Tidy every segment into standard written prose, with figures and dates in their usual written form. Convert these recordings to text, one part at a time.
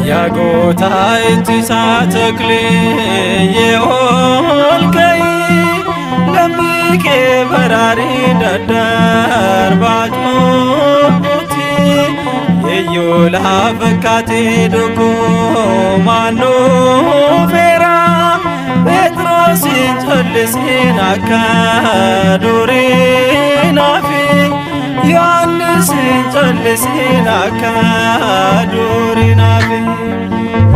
Yaagota ittisaa taklee yeolkayi lammii kee baraarii daddarbaa cubbuuti yeyyoo lafa kaatee dhugumaan dhufeera Phexrosin callisin akka durii naafi Yohaannisin callisin akka durii naafi.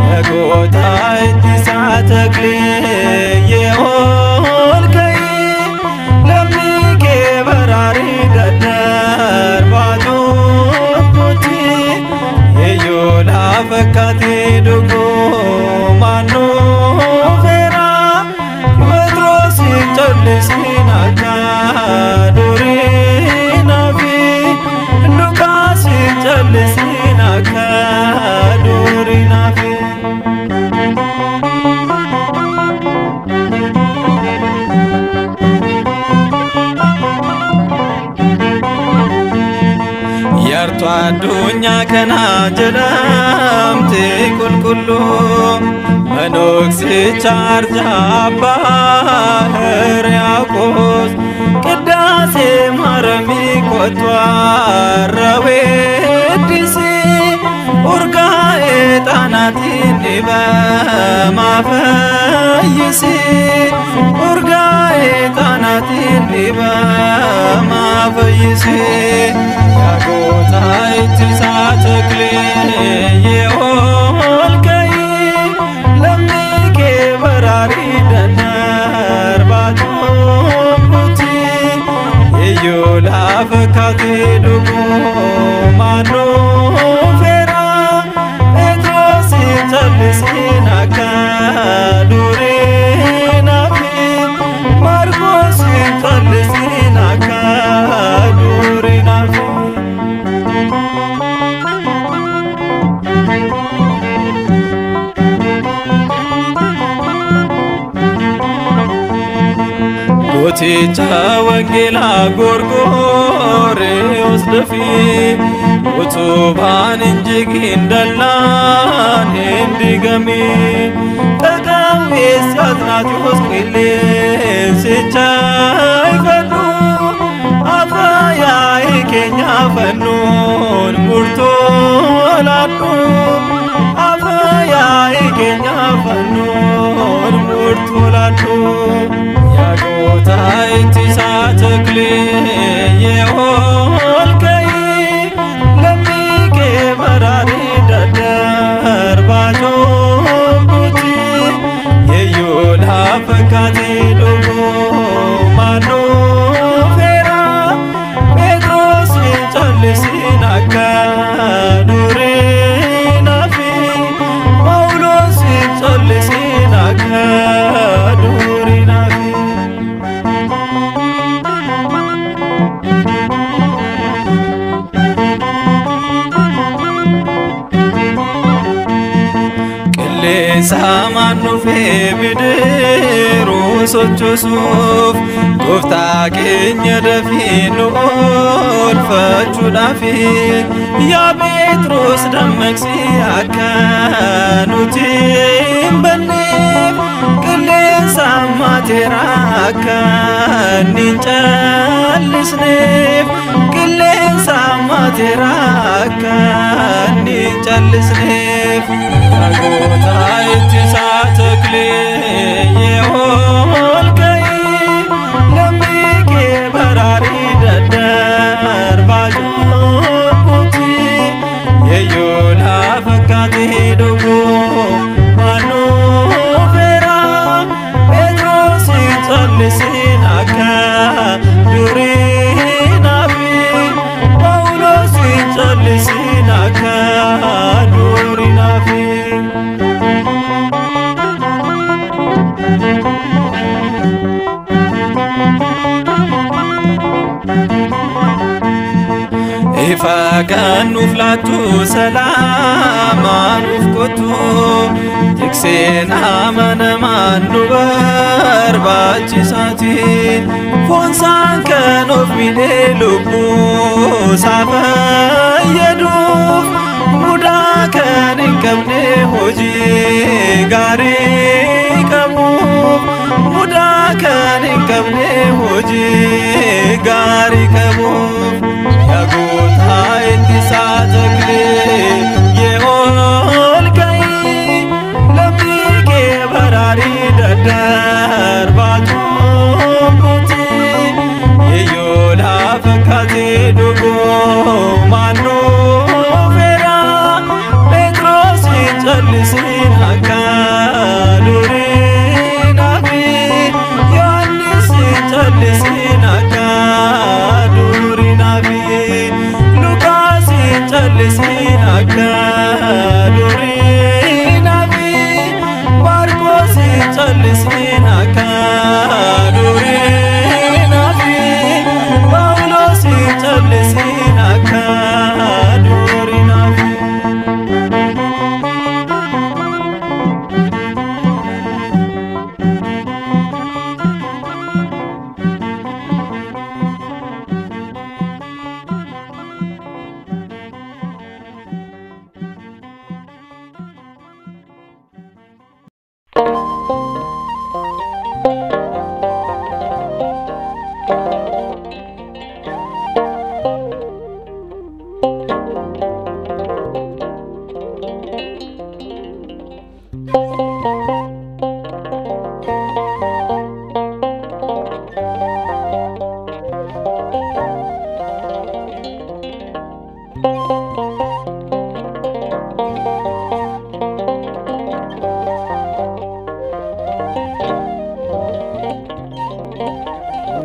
Yaagota ittisaa taklee yeolkayi lammii kee baraarii daddarbaa cubbuuti yeyyoo lafa kaatee dhugumaan dhufeera Phexrosin callisin akka durii naafi Luqaasin callisin akka durii naafi. Yartuu addunyaa kanaa jedhamte qulqulluu manoksicha arjaa abbaa ሕርያቆስ ቅዳሴ ማረሚ ቆቷረ weeddisi urgaa ixaanaatiin dhibamaa fayyisi urgaa ixaanaatiin dhibamaa fayyisi. Yaagota ittisaa taklee yeolkayi lammii kee baraarii daddarbaa cubbuuti yeyyoo lafa kaatee dhugumaan dhufeera Phexrosin callisin akka durii naafi Maarqosin callisin akka durii naafi. Gooticha wangeelaa Gorgoreos dafii utubaan hin jigin dallaan hin diigamin dhaqaweessi Atnaatiyoos qilleensicha ifadhu afa yaa'ii keenya fannoon murtoo laadhu afa yaa'ii keenya fannoon murtoo laadhu. Yaagota ittisaa taklee yeolkayi lammii kee baraarii daddarbaa cubbuuti yeyyoo lafa kaatee dhugumaan dhufeera Phexrosin callisin akka durii naafi Phaawulosin callisin akka durii naafi. Qilleensa hamaan dhufee bidiruu sochoosuuf gooftaa keenya dafii nu oolfachuudhaaf yaa Phexros dammaqsi akka nuti hin banneef qilleensa hammaateera akka inni hin callisneef qilleensa hammaateera akka inni hin callisneef. Yaagota ittisaa taklee yeolkayi lammii kee baraarii daddarbaa cubbuuti yeyyoo lafa kaatee dhugumaan dhufeera Phexrosin callisin akka durii naafi Phaawulosin callisin akka durii naafi. Ifa kan nuuf laattu salaamaa nuuf kottu tikseen amanamaan nu barbaachisaati. Foonsaan kan of miidhee lubbuusaa fayyaduuf mudaa kan hin qabne hojii gaarii qabuuf mudaa kan hin qabne hojii gaarii qabuuf. Yaa goota ittisaa taklee ye'ool ka'ii lammii kee baraarii daddarbaa cubbuuti. Yeyyoo lafa kaatee dhugumaan nuufeera Phexros hin callisiin akka durii naafi Yohaannis hin callisiin akka durii naafi Luqaas hin callisiin akka durii naafi Maarqos hin callisiin akka durii naafi Phaawulos hin callisiin akka durii naafi.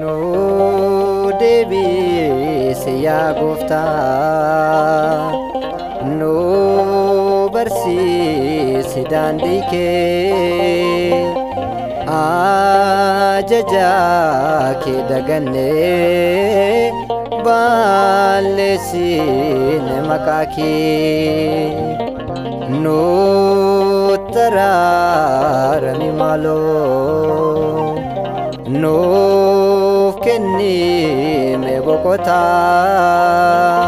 Nu deebisi yaa gooftaa, nu barsiisi daandii kee, ajaja kee dagannee balleessine maqaa kee. Nu taraarami maaloo. Nuuf kennime boqotaa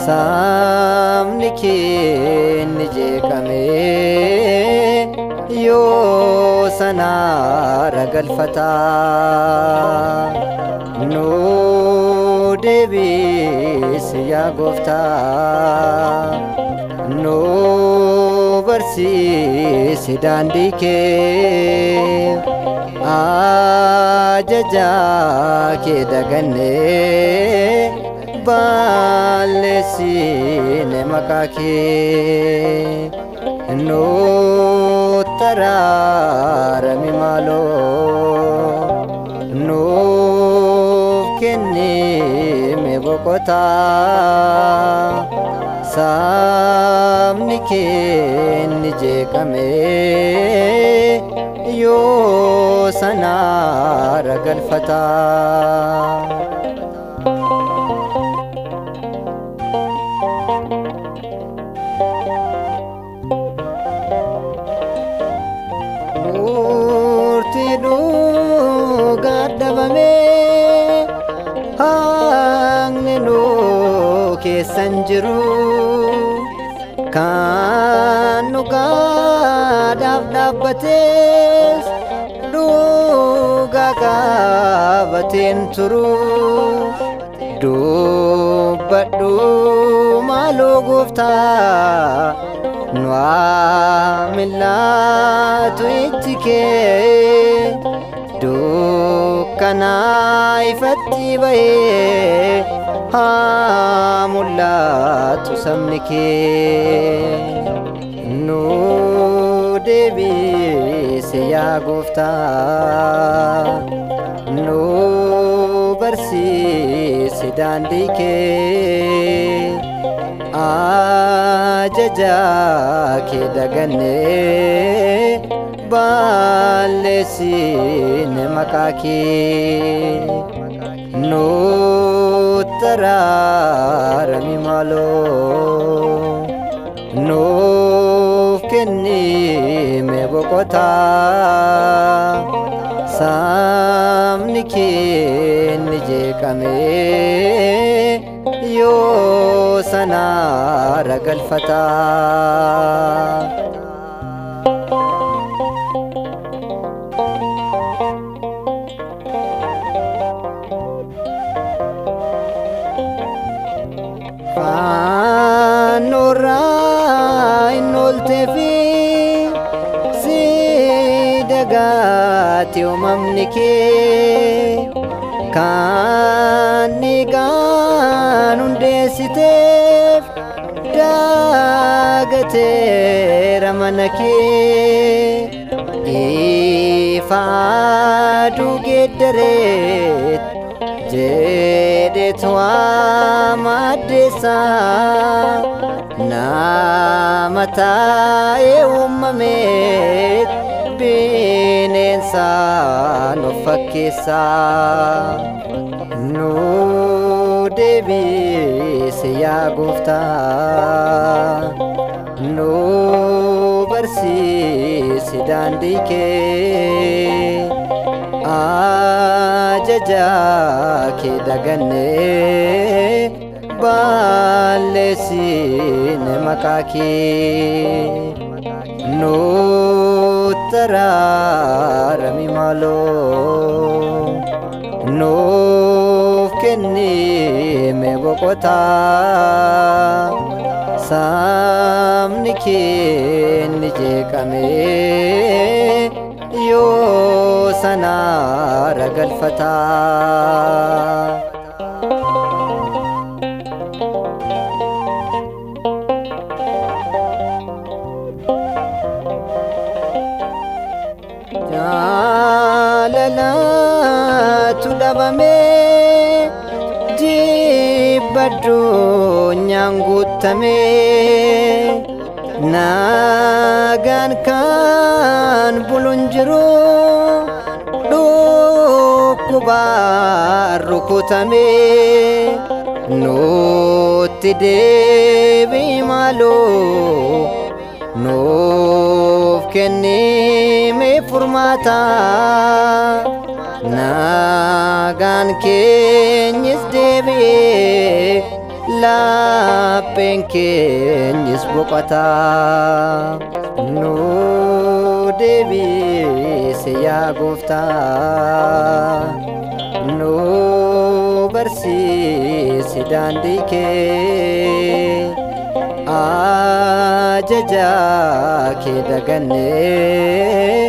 sabni keenya jeeqame yoo sanaara galfataa. Nu deebisi yaa gooftaa, nu barsiisi daandii kee, ajaja kee dagannee balleessine maqaa kee. Nu taraarami maaloo, nuuf kennime boqotaa sabni keenya jeeqame yoo sanaara galfataa. Murtii dhugaa dhabamee haqni nu keessan jiru kan dhugaadhaaf dhaabbates dhugaa qabateen turu. Dubbadhu maaloo gooftaa, nu millaatu ijji kee dukkanaa ifatti bahee haa mul'atu sabni kee. Nu deebisi yaa gooftaa, nu barsiisi daandii kee, ajaja kee dagannee balleessine maqaa kee. Nu taraarami. Taraarami maaloo nuuf kennime boqotaa saamni keenya jeeqame yoo sanaara galfataa. Faanurraa inni oltee fi si dagaate uumamni kee kan dhiigaan hundeessiteef dagateera mana kee ifa aduu geeddareet jedhetu waama-addeessaa nama taa'ee uumameet bineensaan of fakkeessaa. Nu deebisi yaa gooftaa nu barsiisi daandii kee ajaja kee dagannee balleessine maqaa kee nu taraarami maaloo nuuf kennime boqotaa saamni keenya jeeqame yoo sanaara galfataa. Jaalalatu dhabamee jibba addunyaan guutamee nagaan kan bulu hin jiru dhukkubaan rukutamee nutti deebi'i maaloo nuuf kennime furmaata nagaan keenyis deebi'ee lapheen keenyis boqota. Nu deebisi yaa gooftaa nu barsiisi daandii kee ajaja kee dagannee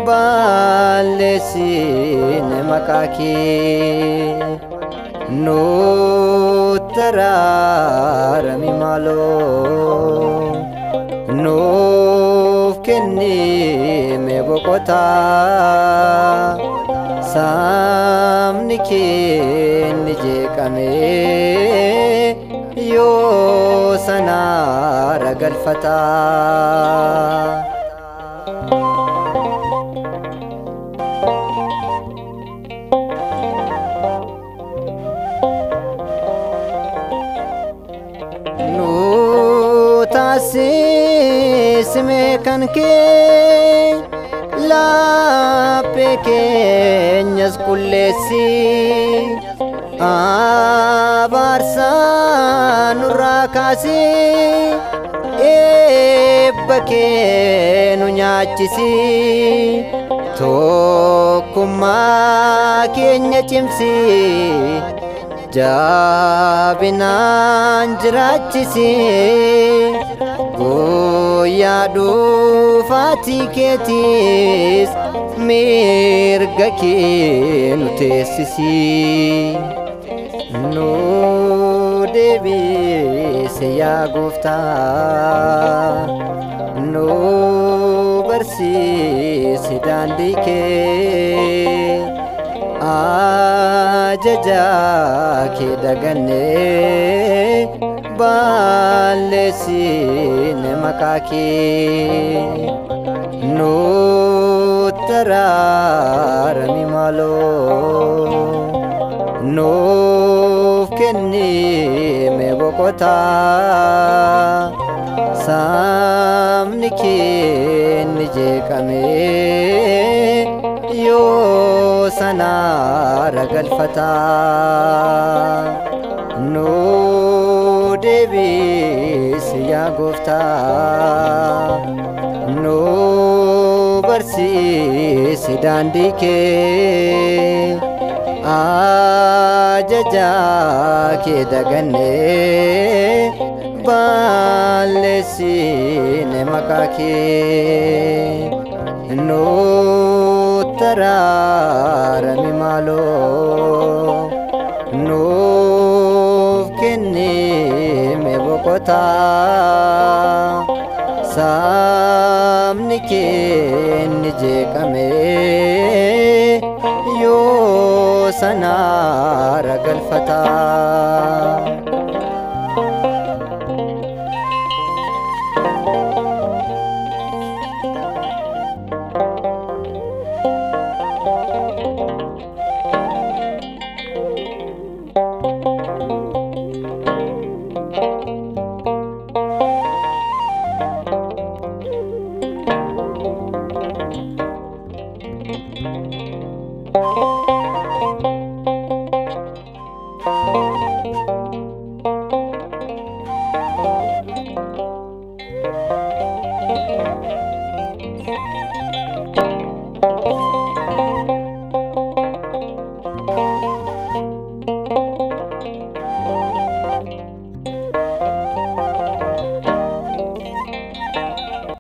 balleessine maqaa kee nu taraarami maaloo nuuf kennime boqotaa saamni keenya jeeqame yoo sanaara galfataa. Nu taasisime kan kee laphee keenyas qulleessi abaarsa nurraa kaasi eebba kee nu nyaachisi tokkummaa keenya cimsi jabinaan jiraachisi guyyaa dhufaatii keetiis mirga kee nu teessisi. Nu deebisi yaa gooftaa nu barsiisi daandii kee ajaja kee dagannee balleessine maqaa kee nu taraarami maaloo nuuf kennime. Boqotaa. Saamni keenya jeeqamee yoo sanaara galfataa. Nu deebisi yaa gooftaa, nu barsiisi daandii kee. Ajaja kee dagannee balleessine maqaa kee. Nu taraarami maaloo, nuuf kennime boqotaa. Saamni keenya jeeqamee yoo sanaara galfataa.